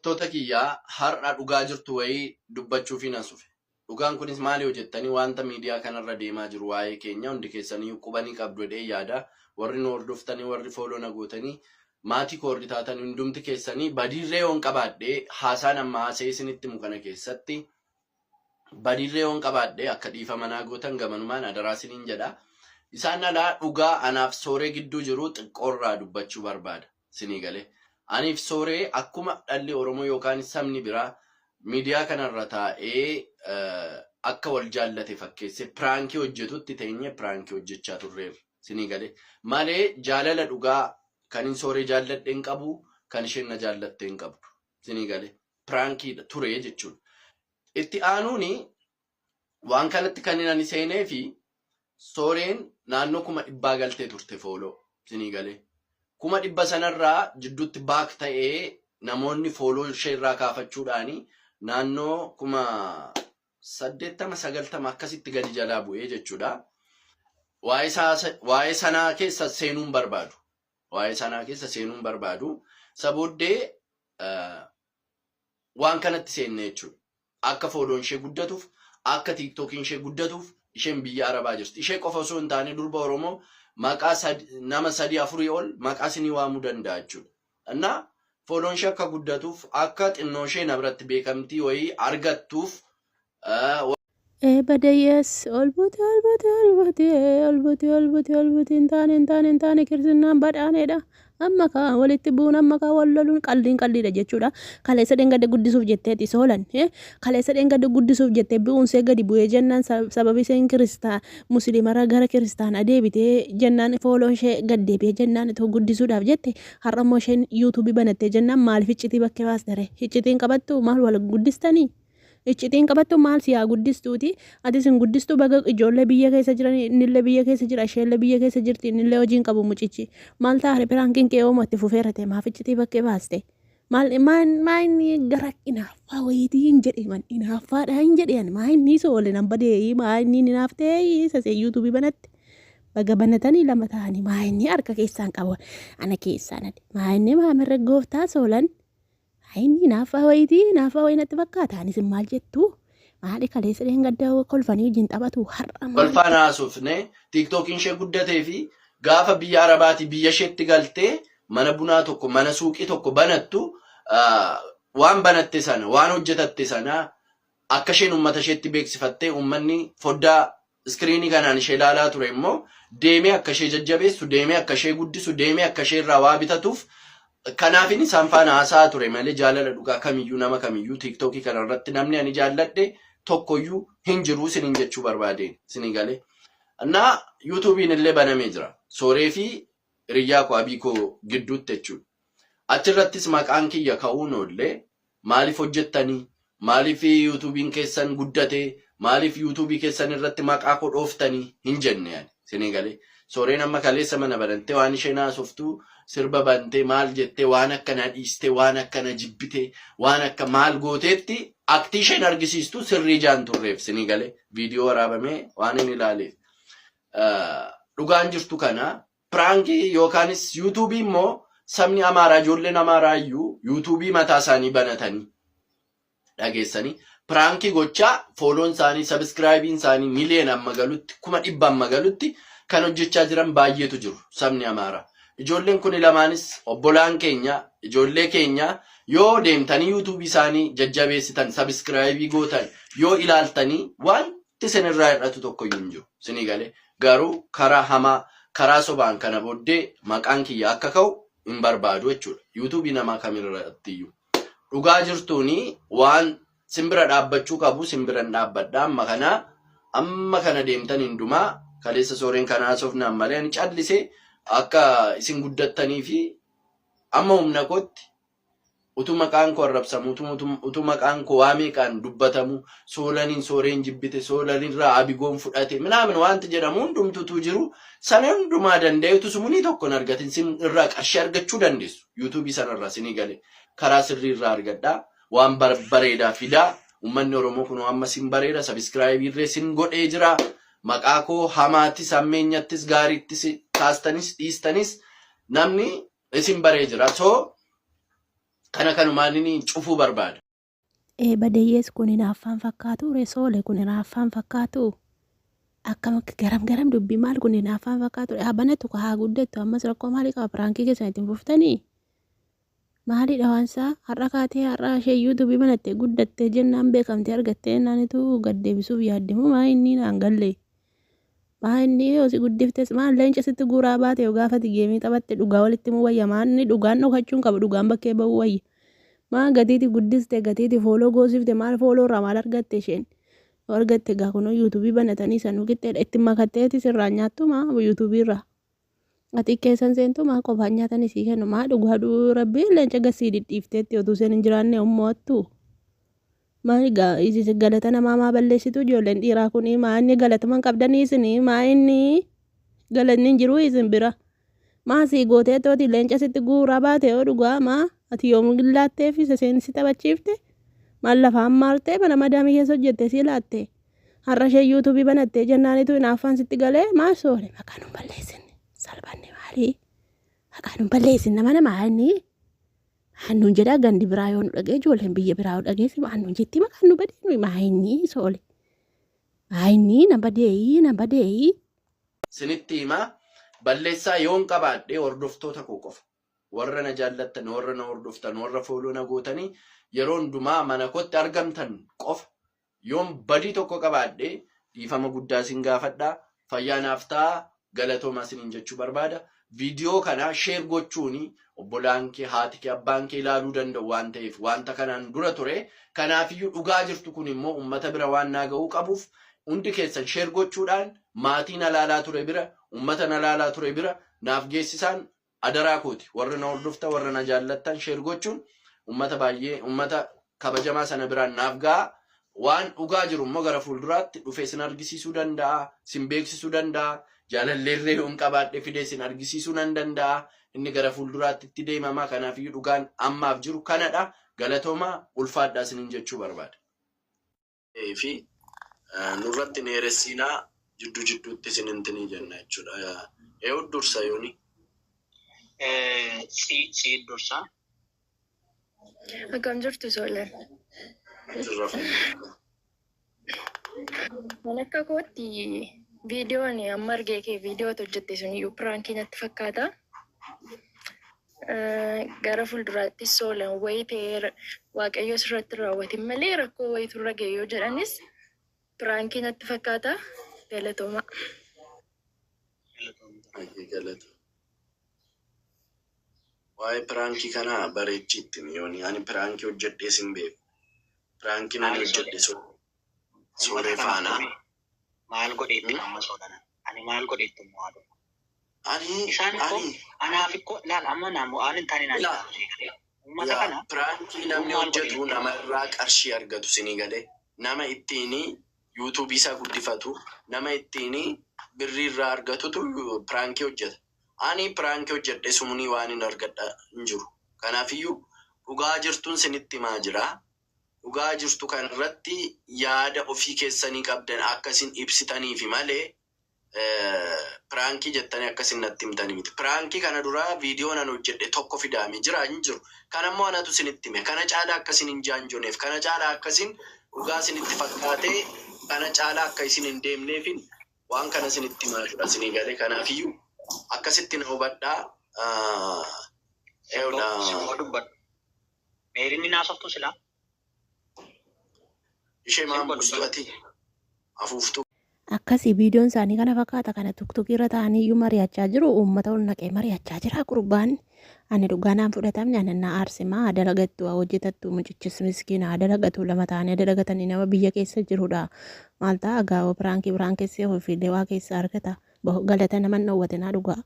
Hordoftoota kiyya, har'a dhugaa jirtu wayii dubbachuufin as dhufe. Dhugaan kunis maali yoo jettanii, wanta miidiyaa kanarra deemaa jiru waa'ee keenya hundi keessanii quba ni qabdu jedhee yaada. Warri nu hordoftanii, warri follow na gootanii, maatii koo warri taatan hundumti keessanii, badiirree yoon qabaadhe, haasaan amma haasa'ee isinitti himu kana keessatti badiirree yoon qabaadhe akka dhiifama naa gootan gamanumaan adaraa isiniin jedha. Isaan alaa dhugaa anaaf Sooree gidduu jiru xiqqoorraa dubbachuu barbaada. Isinii galee. Aniif Sooree akkuma dhalli Oromoo yookaan sabni biraa miidiyaa kanarra taa'ee akka wal jaallate fakkeessee prankii hojjetutti teenyee prankii hojjechaa turreerra. Isinii galee. Malee jaalala dhugaa kan hin Sooree jaalladhe hin qabu, kan isheen na jaallatte hin qabdu. Isinii galee. Prankiidha ture jechuudha. Itti aanuuni waan kanatti kan ani seenee fi Sooreen naannoo 100,000 galtee turte follow. Isinii galee. 100,000 sanarraa jidduutti back ta'ee namoonni follow ishee irraa kaafachuudhaani naannoo 80,000, 90,000 akkasitti gadi jalaa bu'ee jechuudha. Waa'ee sanaa keessa seenuun barbaadu. Waa'ee sanaa keessa seenuun barbaadu. Isa booddee waan kanatti seenne jechuudha. Akka follown ishee guddatuuf, akka TikTokiin ishee guddatuuf isheen biyya Arabaa jirti. Ishee qofa osoo hin taane durba Oromoo maqaa nama sadii afurii ol maqaa isinii waamuu danda'a jechuudha. Innaa follown ishee akka guddatuuf, akka xinnoo ishee na biratti beekamtii wayii argattuuf Badayyees ol buute, ol buute, ol buute, ol buute, ol buute, ol buute. Hin taane, hin taane, hin taane. Kirsinnaan badhaaneedha. Amma kaa walitti bu'uun, amma kaa wal loluun qalliin qalliidha jechuudha. Kaleessa dheengadda guddisuuf jetteeti Soolan. Kaleessa dheengadda guddisuuf jettee bu'uunsee gadi bu'ee jennaan, sababi isheen kiristaa musliimarraa gara kiristaanaa deebitee jennaan, follown ishee gad deebi'ee jennaan, itoo guddisuudhaaf jette, har'a immoo isheen YouTubeii banattee jennaan maaliif iccitii bakkee baastere? Iccitiin qabattu maal wal guddistanii? Iccitiin qabattu maal si haa guddistuuti? Atis hin guddistu. Baga ijoollee biyya keessa jiran, innillee biyya keessa jira, isheellee biyya keessa jirti, innillee hojiin qabu mucichi. Maal taare? Prankiin kee yooma itti fufeera ta'e maaf iccitii bakkee baaste? Maal maal maa inni gara inaaffaa wayiitii hin jedhe man inaaffaadha hin jedhe ani. Maa inni soole nan badee, maa inni inaaftee isa see YouTubeii banatte? Baga banatanii lama ta'anii, maa inni harka keessaan qabu ana keessaan ati, maa inni maamirra gooftaa Soolan? Inni inaaffaa wayiitii, inaaffaa wayii natti fakkaata. Anis maal jettu? Maali kaleessa dheengadda kolfanii wajjin taphatu, har'a maal? Kolfaan haasofne. TikTokiin ishee guddatee fi gaafa biyya Arabaatii biyya isheetti galtee mana bunaa tokko, mana suuqii tokko banattu, waan banatte sana, waan hojjetatte sana akka isheen uummata isheetti beeksifattee, uummanni foddaa screenii kanaan ishee ilaalaa ture immoo deemee akka ishee jajjabeessu, deemee akka ishee guddisu, deemee akka ishee irraa waa bitatuuf, kanaafin isaan faana haasa'aa ture malee jaalala dhugaa kamiyyuu, nama kamiyyuu, TikTokii kana irratti namni ani jaalladhe tokkoyyuu hin jiru isiniin jechuu barbaadeen. Isinii galee. Innaa YouTubeiin illee banamee jira. Sooree fi hiriyyaa koo Abii koo gidduutti jechuudha. Achirrattis maqaan kiyya ka'uun oollee, maaliif hojjettanii? Maaliif YouTubeiin keessan guddate? Maaliif YouTubeii keessan irratti maqaa koo dhooftanii? Hin jenne ani. Isinii galee. Sooreen amma kaleessa mana banantee waan isheen haasoftu, sirba bantee maal jettee, waan akkana dhiistee, waan akkana jibbitee, waan akka maal gooteetti aktii isheen argisiistu sirrii jaan turreef. Isinii galee, viidiyoo waraabamee waan hin ilaaleef. Dhugaan jirtu kana. Prankii yookaanis YouTubeii immoo sabni Amaaraa, ijoolleen Amaaraa iyyuu YouTubeii mataa isaanii banatanii dhageessanii prankii gochaa follown isaanii, subscribeiin isaanii miliyoona amma galutti, 100,000 amma galutti kan hojjechaa jiran baay'eetu jiru sabni Amaaraa. Ijoolleen kun lamaanis obbolaan keenya, ijoollee keenya. Yoo deemtanii YouTubeii isaanii jajjabeessitan, subscribeii gootan, yoo ilaaltanii, wanti isinirraa hir'atu tokkoyyuu hin jiru. Isinii galee. Garuu karaa hamaa, karaa sobaan kana booddee maqaan kiyya akka ka'u hin barbaadu jechuudha. YouTubeii namaa kamirratti iyyuu. Dhugaa jirtuuni waan simbira dhaabbachuu qabu simbiran dhaabbadha. Amma kana deemtan hundumaa kaleessa Sooreen kana haasofnaan malee ani callisee akka isin guddattanii fi amma humna kootti utuu maqaan koo arrabsamu, utuu maqaan koo waa meeqaan dubbatamu, Soolaniin Sooreen jibbite, Soolanirraa Abigoon fudhate minaamin wanti jedhamu hundumtutu jiru, sana hundumaa danda'eetu sumunii tokko hin argatin sin irraa qarshii argachuu dandeessu YouTubeii sanarraa. Sinii gale. Karaa sirrii irraa argadhaa, waan bareedaa fidaa. Uummanni Oromoo kun amma sin bareeda, subscribeii irree sin godhee jira. Maqaa koo hamaattis, hammeenyattis, gaariittis kaastanis dhiistanis namni isin baree jira. So Kana kanumaan inni cufuu barbaada. Ee badeyyees kun hinaaffaan fakkaatu ree soole kun hinaaffaan fakkaatu akkam akka garam garam dubbii maal kun hinaaffaan fakkaatu haa banatu ka haa guddattu ammas rakkoo maalii qaba piraankii keessan ittiin fuftanii maalidha waan isaa har'a kaatee har'a ishee yuutuubii banattee guddattee jennaan beekamtee argattee jennaanitu gad deebisuuf yaadde moo maa inni naan galle maa inni yoo si guddiftes maal leenca sitti guuraa baate yoo gaafati geemii taphatte dhugaa walitti himuu wayya maa inni dhugaan dhokachuun qabu dhugaan bakkee ba'uu wayya maa gatiiti guddiste gatiiti fooloo goosifte maal fooloo irraa maal argatte isheen yoo argatte gaa kunoo yuutuubii banatanii sanuu qixxeedha itti makatteeti sirraa nyaattu maa yuutuubii irraa ati keessan seentu maa qofaan nyaatanii sii kennu maa dhugaa rabbii leenca gasii dhidhiifteetti otuu isheen hin jiraanne ummoottu. Maal gaa isin galata namaa maa balleessitu ijoolleen dhiiraa kun maa inni galatuma hin qabdanii isin maa inni galatni hin jiru isin bira maa sii gootee tooti leenca sitti guuraa baate yoo dhugaa maa ati yoom laatteef isa seen si taphachiifte maal lafaan maartee mana madaamii keessa hojjette sii laatte har'a ishee yuutuubii banattee jennaanitu hinaaffaan sitti galee maa soole maqaa nun balleessin salphanne maalii maqaa nun balleessin nama namaa inni Aannuun jedhaa gandi biraa yoo nu dhagee ijoolleen biyya biraa yoo dhageesse aannuun jetti maqaan nu badee nuyi maayinni soole. Maayinni na badeeyi na badeeyi. Sinitti himaa balleessaa yoon qabaadhe hordoftoota koo qofa. Warra na jaallattan, warra na hordoftan, warra fooloo na gootanii yeroo hundumaa mana kootti argamtan qofa Yoon badii tokko qabaadhe dhiifama guddaa isin gaafadha. Fayyaa naaf ta'aa. Galatoomaa isiniin jechuu barbaada. Viidiyoo kana share gochuun obbolaan kee, haati kee, abbaan kee ilaaluu danda'u waan ta'eef wanta kanaan dura ture. Kanaafiyyuu dhugaa jirtu kun immoo uummata bira waan naa ga'uu qabuuf hundi keessan share gochuudhaan maatii na laalaa ture bira, uummata na laalaa ture bira naaf geessisaan adaraa kooti. Warra na hordoftan, warra na jaallattan share gochuun uummata baay'ee, uummata kabajamaa sana biraan naaf ga'a. Waan dhugaa jiru immoo gara fuulduraatti dhufee sin argisiisuu danda'a, sin beeksisuu danda'a. Jaalalleerree yoon qabaadhe fidee sin argisiisuu nan danda'a. Inni gara fuulduraatti itti deemama. Kanaafiyyuu dhugaan ammaaf jiru kanadha. Galatoomaa, ulfaadhaa isiniin jechuu barbaada. Fi nurratti hin dheeressiinaa jidduu jidduutti isin intinii jenna jechuudha. Eewu dursa yooni. Si si dursa. Akkam jirtu Soolan? Jirra fayyaa. Kan akka kootti viidiyoon amma argee kee viidiyoo ati hojjette sun iyyuu piraankii natti fakkaata. Gara fuulduraattis Soolan wayii ta'ee Waaqayyo sirratti hin raawwatin malee rakkoo wayiitu irra ga'e yoo jedhanis piraankii natti fakkaata. Galatoomaa. Baay'ee galata. Waa'ee piraankii kanaa bareechii itti himi yooni. Ani piraankii hojjedhees hin beeku. Piraankiin ani Maali hojjedhe Soolan? Uummata sooree kana faana. akkamii maal godhe itti Hmm? amma Soolana? Ani maal godhe itti immoo haadha? Ani Isaan ikkoo ani anaaf ikkoo laal amma naan waan hin taane naan ilaa jedhaa jiru galee. Uummata yaa kana piraankii yoon namni maal godhe hojjetu itti nama irraa qarshii argatu sinii galee nama ittiin yuutuubii isaa guddifatu nama ittiin birrii irraa argatutu piraankii hojjeta. Ani piraankii hojjedhe sumunii waan hin argadha hin jiru. Kanaafiyyuu dhugaa jirtuun sinitti himaa jira. Dhugaa jirtu kanarratti yaada ofii keessanii qabdan akka isin ibsitaniifi malee Piraankii jettanii akka isin natti himtanii miti. Piraankii kana dura viidiyoon an hojjedhe tokko fidaame jira hin jiru. Kana immoo anatu isinitti hime. Kana caalaa akka isin hin jaanjoneef, kana caalaa akka isin dhugaa isinitti fakkaatee kana caalaa akka isin hin deemneefin waan kana isinitti himaa jira isinii galee. Kanaafiyyuu akkasitti na hubadhaa. Simboo Eewudha. simboo dubbadhu. Meerinni naasoftu silaa. Ishee maan Simboo buustu dubbadhu. ati afuuftuu. Akkasi viidiyoon isaanii kana fakkaata kana tuktukii irra ta'anii iyyuu mari'achaa jiru uummata ol naqee mari'achaa jira gurbaan ani dhugaa naan fudhatamne ani na aarse maa haa dalagattu haa hojjetattu mucichis miskiina haa dalagatu lama ta'anii haa dalagatanii nama biyya keessa jirudha maal ta'a gaa'oo piraankii biraan keessee ofiillee waa keessa argata galata nama hin dhoowwatinaa dhugaa.